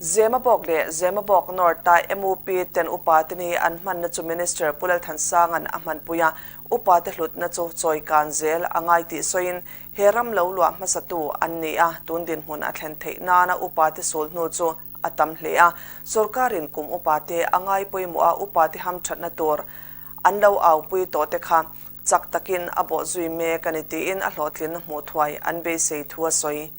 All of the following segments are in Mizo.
Zemabawk leh Zemabawk North-a MUP ten upate ni an hmanna chu Minister Pu Lalthansanga'n a hmanpui a, upate hlutna chu chawikan zel a ngai tih sawiin he ram lo luah hmasatu an ni a, tun dinhmun a thlen theih nana upate sul hnu chu a tam hle a, sorkarin kum upate a ngai pawimawh a, upate hamthatna tur an lo aupui tawh te kha chak takin a bawh zui mek a ni tiin a hlawhtlinna hmuh thuai an beisei thu a sawi.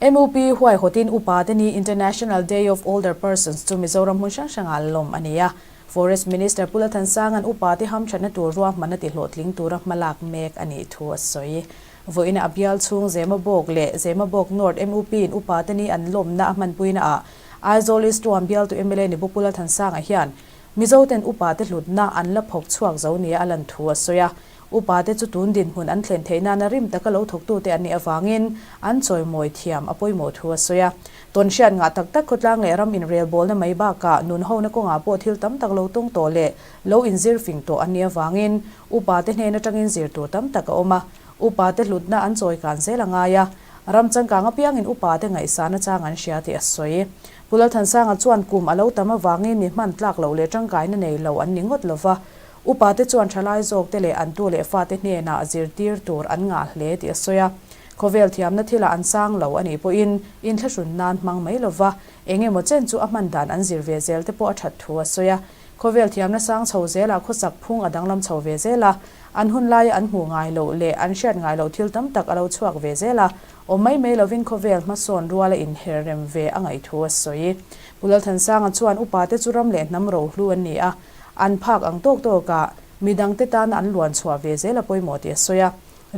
MUP huaihawtin upa te ni International Day of Older Persons chu Mizoram hmun hrang hrangah lawm a ni a. Forest Minister Pu Lalthansanga'n upa te hamthatna tur ruahmanna tihlawhtling tura hmalak mek a nih thu a sawi. Vawiina a bial chhung Zemabawk leh Zemabawk North MUP-in upa te ni an lawmna a hmanpuina ah Aizawl East Tuam bialtu mla ni Pu Pu Lalthansanga hian Mizo ten upa te hlutna an la phawk chhuak zo nia a lan thu a sawi a. Upa te chu tun dinhmun an thlen theih nana rim taka lo thawktute an nih avangin an chawimawi thiam a pawimawh thu a sawi a. Tawn hriat ngah tak tak khawtlang leh ram inrelbawlna mai bakah nun hona kawngah pawh thil tam tak lo tawng tawh leh lo inzir fing tawh an nih avangin upa te hnen atangin zir tur tam tak a awm a. Upa te hlutna an chawi kan zel a ngai a, ram changkang apiangin upa te ngaihsan achang an hria tih a sawi. Pu Lalthansanga chuan kum a lo tam avangin mi hman tlak loh leh tangkaina nei lo an ni ngawt lova, upa te chuan thalai zawk te leh an tu leh fate hnenah zirtir tur an ngah hle tih a sawi a. Khawvel thiamna thilah an sang lo a nih pawhin inthlahrun nan hmang mai lova, eng emaw chen chu a hman dan an zir ve zel te pawh a that thu a sawi a. Khawvel thiamna sang chho zelah khawsak phung a danglam chho ve zel a, an hun laia an hmuh ngai loh leh an hriat ngai loh thil tam tak a lo chhuak ve zel a, awm mai mai lovin khawvel hmasawn ruala inher rem ve a ngaih thu a sawi. Pu Lalthansanga chuan upate chu ram leh hnam rohlu an ni a, an phak ang tawk tawkah midangte tana an luan chhuah ve zel a pawimawh tih a sawi a,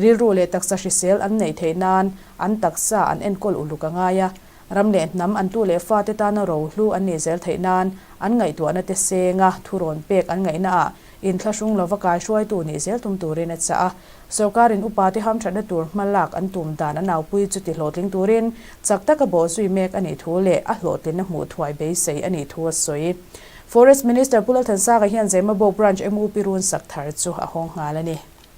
rilru leh taksa hrisel an neih theih nan an taksa an enkawl uluk a ngai a, Ram leh hnam an tu leh fate tana rohlu an nih zel theih nan an ngaihtuahna te senga thurawn pek an ngaihnaah inthlahrung lova kaihruaitu nih zel tum turin a chah a. Sorkarin upate hamthatna tur hma lak an tum dan an aupui chu tihlawhtling turin chak taka bawhzui mek a nih thu leh a hlawhtlinna hmuh thuai beisei a nih thu a sawi. Forest Minister Pu Lalthansaka hian Zemabawk Branch MUP run sak thar chu a hawng nghal a ni.